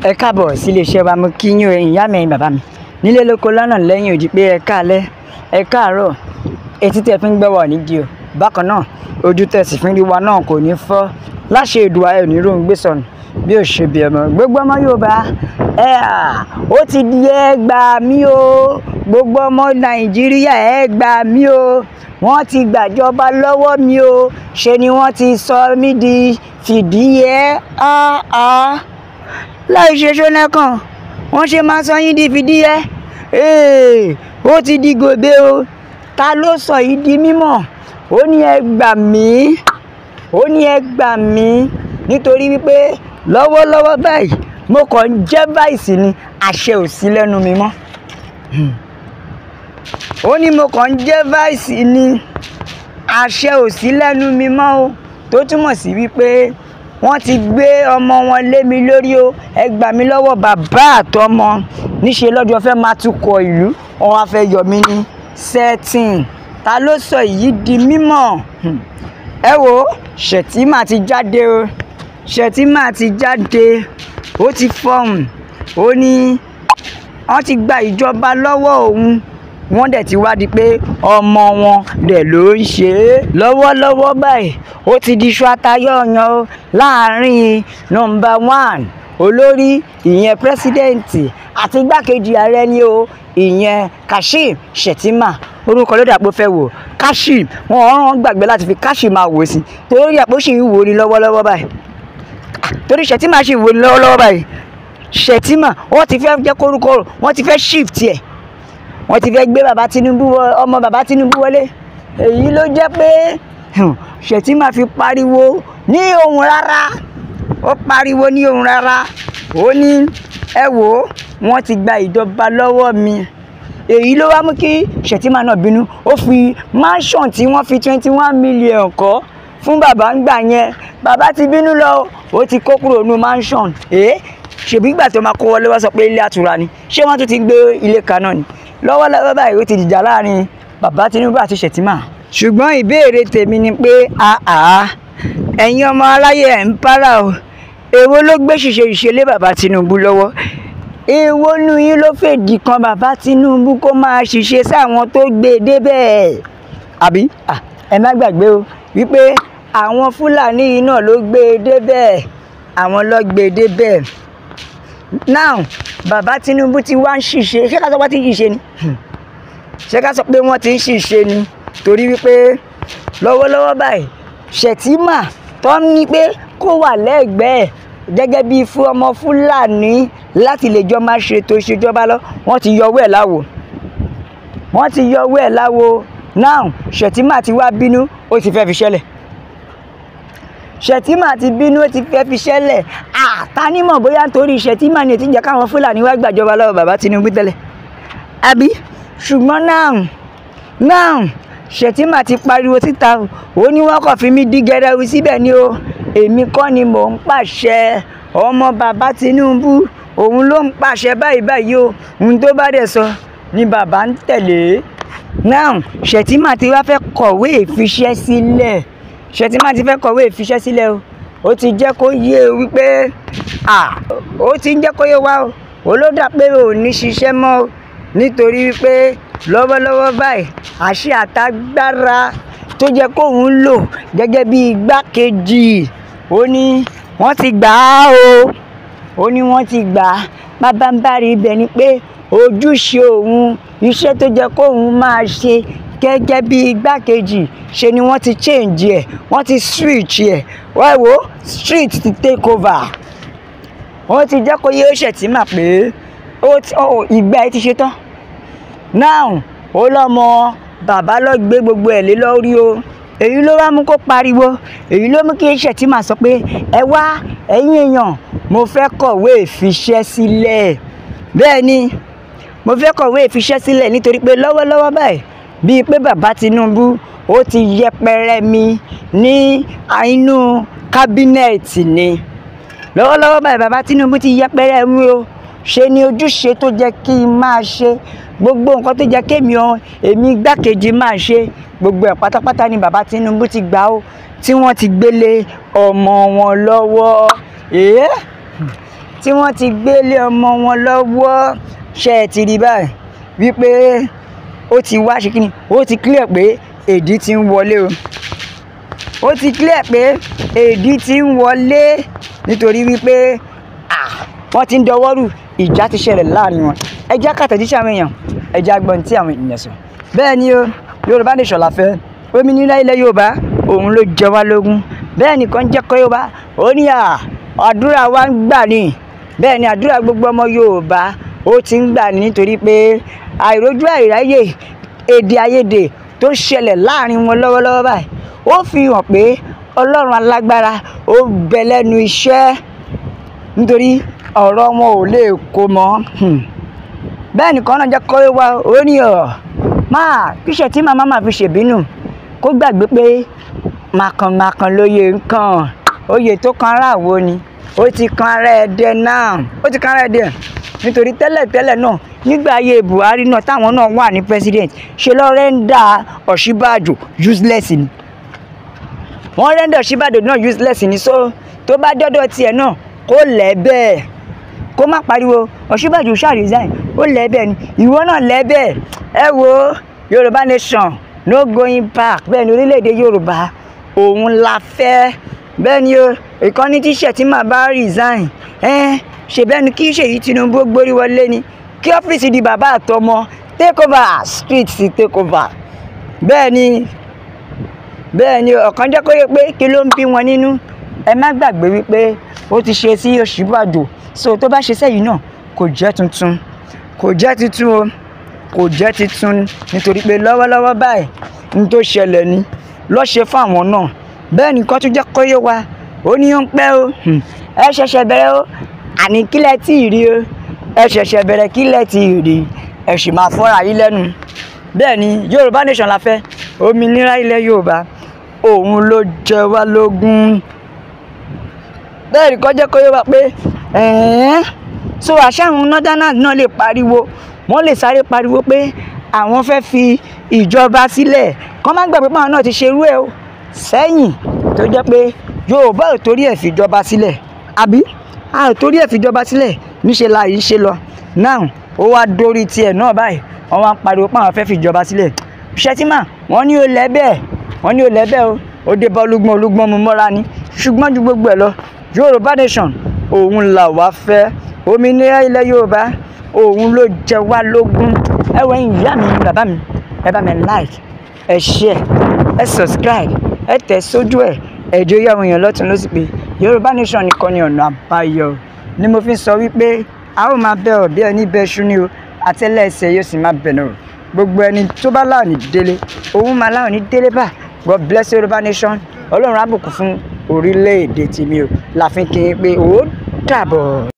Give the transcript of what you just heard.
Ẹ káàbọ̀ sí iléeṣẹ́ wa. Mo kí yín o, ẹ̀yin ìyá mi, ẹ̀yin bàbá mi, nílé lóko lọ́nà lẹ́yìn odi, pé ẹ káalẹ́, ẹ káàárọ̀. Etí tẹ́ fi ń gbọ́ wa nídìí o. Bákan náà, ojú tẹ́ sì fi ń rí wa náà kò ní fọ́ láṣẹ Èdùà. Ẹ ò ní róhun gbé sọnù bí ó ṣe bí ọmọ. Gbogbo ọmọ Yorùbá, ẹ à ó ti di, ẹ gbà mí o. Gbogbo ọmọ Nàìjíríà, ẹ gbà mí o. Wọ́n ti gbàjọba lọ́wọ́ mi o. Ṣe ni wọ́n ti sọ mí di fìdíhẹ áá láì ṣe ṣọ́nẹ́kàn. Wọ́n ṣe máa sọ yín di fìdíhẹ? Ó ti di gòbé o. Ta ló sọ yìí di mímọ̀? Ó ní ẹ gbà mí, ó ní ẹ gbà mí, nítorí wípé lọ́wọ́lọ́wọ́ báyìí, mo kàn ń jẹ́ vice ni, àṣẹ ò sí lẹ́nu mi mọ́. Ó ní mo kàn ń jẹ́ vice ni, àṣẹ ò sí lẹ́nu mi mọ́ o, tó túmọ̀ sí wípé wọ́n ti gbé ọmọ wọn lé mi lórí o. Ẹ gbà mí lọ́wọ́ bàbá àtọmọ. Níṣẹ́ lọ́jọ́ fẹ́ máa tukọ̀ ìlú, wọn wá fẹ́ yọ mí ní setting. Ta ló sọ èyí di mímọ̀? Ẹ wo, Shettima ti jáde o. Shettima ti jáde, ó ti fọhùn. Ó ní wọ́n ti gba ìjọba lọ́wọ́ òun, wọ́n dẹ̀ ti wádìí pé ọmọ wọn dẹ̀ ló ń ṣe é lọ́wọ́lọ́wọ́ báyìí. Ó ti di iṣu atayọ̀yàn o láàrin number one olórí, ìyẹn president, àti igbákejì ààrẹ ni o, ìyẹn Kashim Shettima. Orúkọ ló dàpọ̀ fẹ́ wò Kashim, wọn ọ̀ràn gbàgbé láti fi Kashim máa wò sí, torí àpò sì ń wò ní lọ́wọ́lọ́wọ́ báyìí, torí Shettima sì ń wò ní lọ́wọ́lọ́wọ́ báyìí. Shettima, wọ́n ti fẹ́ jẹ́ kórúkọ, wọ́n ti fẹ́ shift ẹ̀, wọ́n ti fẹ́ gbé bàbá Tinubu, ọmọ bàbá Tinubu wọlé. Èyí ló jẹ́ pé Shettima fi pariwo ní ohùn rárá. Ó pariwo ní ohùn rárá, ó ní ẹ wò ó, wọ́n ti gba ìjọba lọ́wọ́ mi. Èyí ló wá mú kí Shettima náà bínú. Ó fi mansion tí wọ́n fi 21 million kọ́ fún bàbá ń gbà yẹn, bàbá ti bínú lọ, ó ti kó kúrò nínú mansion. Ẹ ṣèbí ìgbà tó máa kó wọlé, wá sọ pé ilé àtúrà ni. Ṣé wọ́n tún ti gbé ilé kaná ni? Lọ́wọ́lọ́wọ́ báyìí, ó ti dìjà láàrin bàbá Tinubu àti Shettima. Ṣùgbọ́n ìbéèrè tèmi ni pé, àá, ẹ̀yin ọmọ aráyé, ẹ̀ ń para o. Èwo ló gbé ṣìṣe ìṣe lé bàbá Tinubu lọ́wọ́? Èwo nu yín ló fèdí kan bàbá Tinubu kó máa ṣiṣẹ́ sáwọn tó gbé e débẹ̀? Àbí ẹ má gbàgbé o wípé àwọn Fúlàní yìí náà ló gbé e débẹ̀, àwọn ló gbé e débẹ̀. Now, bàbá Tinubu ti wá ń ṣìṣe. Ṣé ká sọ pé wọ́n ti ń ṣìṣe ni? Ṣé ká sọ pé wọ́n ti ń ṣìṣe ni? Torí wípé lọ́wọ́lọ́wọ́ báyìí, Shettima tó ń ní pé kó wà lẹ́gbẹ̀ẹ́ gẹ́gẹ́ bí fún ọmọ Fúlàní láti lè jọ máa ṣètò ìṣèjọba lọ, wọ́n ti yọwọ́ ẹ̀ láwo, wọ́n ti yọwọ́ ẹ̀ láwo. Now, Shettima ti wá bínú, ó ti fẹ́ fi ṣẹlẹ̀. Shettima ti bínú, ó ti fẹ́ fi ṣẹlẹ̀. Àtànímọ̀ bóyá nítorí Shettima ni ti jẹ́ káwọn Fúlàní wá gbàjọba lọ́wọ́ bàbá Tinubu tẹ́lẹ̀, àbí? Ṣùgbọ́n now, Shettima ti pariwo síta. Ó ní wọ́n kàn fi mí dí gẹrẹwu síbẹ̀ ni o. Èmi kọ́ ni mò ń pàṣẹ. Ọmọ bàbá Tinubu, òun ló ń pàṣẹ báyìí báyìí o. Ohun tó bá dẹ̀ sọ ni bàbá ń tẹ̀lé. Now, Shettima ti wá fẹ́ kọ̀wé ìfiṣẹ́ sílẹ̀. Shettima ti fẹ́ kọ̀wé ìfiṣẹ́ sílẹ̀ o. Ó ti jẹ́ kó yé wípé à ó ti ń jẹ́ kó yé wa o, ó ló dà pé ò ní ṣiṣẹ́ mọ́ o, nítorí wípé lọ́wọ́lọ́wọ́ báyìí, àṣẹ àtagbára tó jẹ́ kóun lò gẹ́gẹ́ bí igbákejì, ó ní wọ́n ti gbà á o. Ó ní wọ́n ti gbà á. Pábánbárì ibẹ̀ ni pé ojúṣe òun, iṣẹ́ tó jẹ́ kóun máa ṣe gẹ́gẹ́ bí igbákejì, ṣe ni wọ́n ti change ẹ̀, wọ́n ti switch ẹ̀. Wọ́n wo street ti take over. Wọ́n ti jẹ́ kó yé Shettima pé ìgbà ẹ ti ṣe tán. Now, ó lọ́mọ bàbá lọ gbé gbogbo ẹ̀ lé lórí o. Èyí ló wá mú kó pariwo. Èyí ló mú kí Shettima sọ pé ẹ wá, ẹ̀yin èèyàn, mo fẹ́ kọ̀wé ìfiṣẹ́ sílẹ̀. Bẹ́ẹ̀ ni, mo fẹ́ kọ̀wé ìfiṣẹ́ sílẹ̀, nítorí pé lọ́wọ́lọ́wọ́ báyìí, bíi pé bàbá Tinubu ó ti yẹpẹrẹ mi ní inú cabinet ni. Lọ́wọ́lọ́wọ́ báyìí, bàbá Tinubu ti yẹpẹrẹ mi o. Ṣe ni ojúṣe tó jẹ́ kí n máa ṣe, gbogbo nǹkan tó jẹ́ kémi ọ èmi igbákejì máa ṣe, gbogbo ẹ̀ pátápátá ni bàbá Tinubu ti gbà ó, tí wọ́n ti gbélé ọmọ wọn lọ́wọ́. Èé, tí wọ́n ti gbé lé ọmọ wọn lọ́wọ́. Ṣe é ti rí báyìí wípé ó ti wá ṣe kíni, ó ti clear pé èdè ti ń wọlé o, ó ti clear pé èdè ti ń wọlé, nítorí wípé wọ́n ti ń dọwọ́rù, ìjà ti ṣẹlẹ̀ láàrin wọn. Ẹ jẹ́ kàtẹ́jíṣẹ́ àwọn èèyàn, ẹ jẹ́ agbọ́n tí àwọn ènìyàn sọ. Bẹ́ẹ̀ ni o, Yorùbá Nation la fẹ́, òmìnira ilẹ̀ Yorùbá òun ló jẹ wá lógún. Bẹ́ẹ̀ nìkan jẹ́ kọ́ Yorùbá ó ní àdúrà wa ń gbà ní. Bẹ́ẹ̀ ni àdúrà gbogbo ọmọ Yorùbá ó ti ń gbà ní, nítorí pé àìrójú àìráyè èdè àìyedè tó ṣẹlẹ̀ láàrin wọn lọ́wọ́lọ́wọ́ báyìí ó fi hàn pé Ọlọ́run alágbára ó bẹ lẹ́nu iṣẹ́, nítorí ọ̀rọ̀ wọn ò lè kó mọ́. Bẹ́ẹ̀ nìkan náà jẹ́ kọ́ wa ó ní ọ̀ máa kíṣẹ̀ tí màmá máa fi ṣèbínú kó gbàgbé pé màkànmàkàn lóye nǹkan, oyè tó kan ara wo ni, ó ti kan ara Ẹdẹ náà, ó ti kan ara Ẹdẹ. Nítorí tẹ́lẹ̀tẹ́lẹ̀ náà nígbà ayé Buhari náà táwọn náà wà ní president, ṣe lọ rẹ́ńdà Ọ̀ṣínbàjò useless ni, wọ́n rẹ́ńdà Ọ̀ṣínbàjò náà useless ni. So tó bá dọ́dọ̀ tiẹ̀ náà kó lẹ̀ bẹ́ẹ̀, kó má pariwo Ọ̀ṣínbàjò ṣáà resign, ó lẹ̀ bẹ́ẹ̀ ni, ìwọ náà lẹ̀ bẹ́ẹ̀. Ẹ wo Yorùbá Nation no going back. Bẹ́ẹ̀ ni orílẹ̀-èdè Yorùbá òun la fẹ́. Bẹ́ẹ̀ ni o, ìkànnì tíṣẹ̀ tí màá bá resign ṣe bẹ́ẹ̀ ni kí Ṣèyí Tinubu gbórí wọlé ni, kí ọ́fíìsì di bàbá àtọmọ, take over street sí take over. Bẹ́ẹ̀ ni, bẹ́ẹ̀ ni ọ̀kan jẹ́ kó yẹ pé kí ló ń bí wọn nínú. Ẹ má gbàgbé wípé ó ti ṣe sí Ọ̀ṣínbàjò, so tó bá ṣe sẹ́yìn náà kò jẹ́ tuntun, kò jẹ́ tuntun o, kò jẹ́ tuntun, nítorí pé lọ́wọ́lọ́wọ́ báyìí ní tó ṣẹlẹ̀ ni lọ́ ṣe fún àwọn náà. Bẹ́ẹ̀ ni kó tún jẹ́ kó yé wa ó ní ó ń pẹ́ o, ẹ ṣẹ̀ṣẹ̀ bẹ̀rẹ̀ o, àní kílẹ̀ tí ì rí o, ẹ ṣẹ̀ṣẹ̀ bẹ̀rẹ̀ kílẹ̀ tí ì rí, ẹ sì máa fọ́ra yín lẹ́nu. Bẹ́ẹ̀ ni Yorùbá Nation la fẹ́, òmìnira ilẹ̀ Yorùbá òun ló jẹ wá lógún. Bẹ́ẹ̀ ni kó jẹ́ kó yé wa pé so àṣà àwọn northerners náà lè pariwo, wọ́n lè sáré pariwo pé àwọn fẹ́ fi ìjọba sílẹ̀. Kọ́ má gbàgbé pé àwọn náà ti ṣerú ẹ̀ o sẹ́yìn, tó jẹ́ pé Yorùbá ò torí ẹ̀ fìjọba sílẹ̀, àbí a ò torí ẹ̀ fìjọba sílẹ̀, níṣe la yìí ṣe lọ. Now ó wá dórí tiẹ̀ náà báyìí, wọ́n wá ń pariwo pé àwọn fẹ́ fìjọba sílẹ̀. Ṣẹ́tìmá wọ́n ní ó lẹ́bẹ̀, wọ́n ní ó lẹ́bẹ̀ o, ó dé bá Olúgbọ́n, Olúgbọ́n mu mọ́ra ni. Ṣùgbọ́n ju gbogbo ẹ̀ lọ, Yorùbá Nation òun là wá fẹ́, òmìnira ilẹ̀ Yorùbá òun ló jẹ wá lógún. Ẹ wọ ẹ̀yin ìyá mi, bàbá mi, ẹ bá mi like, ẹ share, ẹ subscribe, ẹ tẹ̀ sójú ẹ̀, ẹ jẹ́ ó yé àwọn èèyàn lọ́tùn lósì pé Yorùbá Nation nìkan ni ọ̀nà àbáyọ. Ni mo fi ń sọ wípé a ó máa bẹ ọ̀ bí ẹni bẹ ṣú ni o, àtẹ́lẹsẹ̀ yóò sì máa bẹ̀ náà. Gbogbo ẹni tó bá láòní délé, òun máa láòní délé bá. God bless Yorùbá Nation. Ọlọ́run á bùkún fún orílẹ̀-èdè tèmi o. Láàfin kí n pé ó dàbọ̀.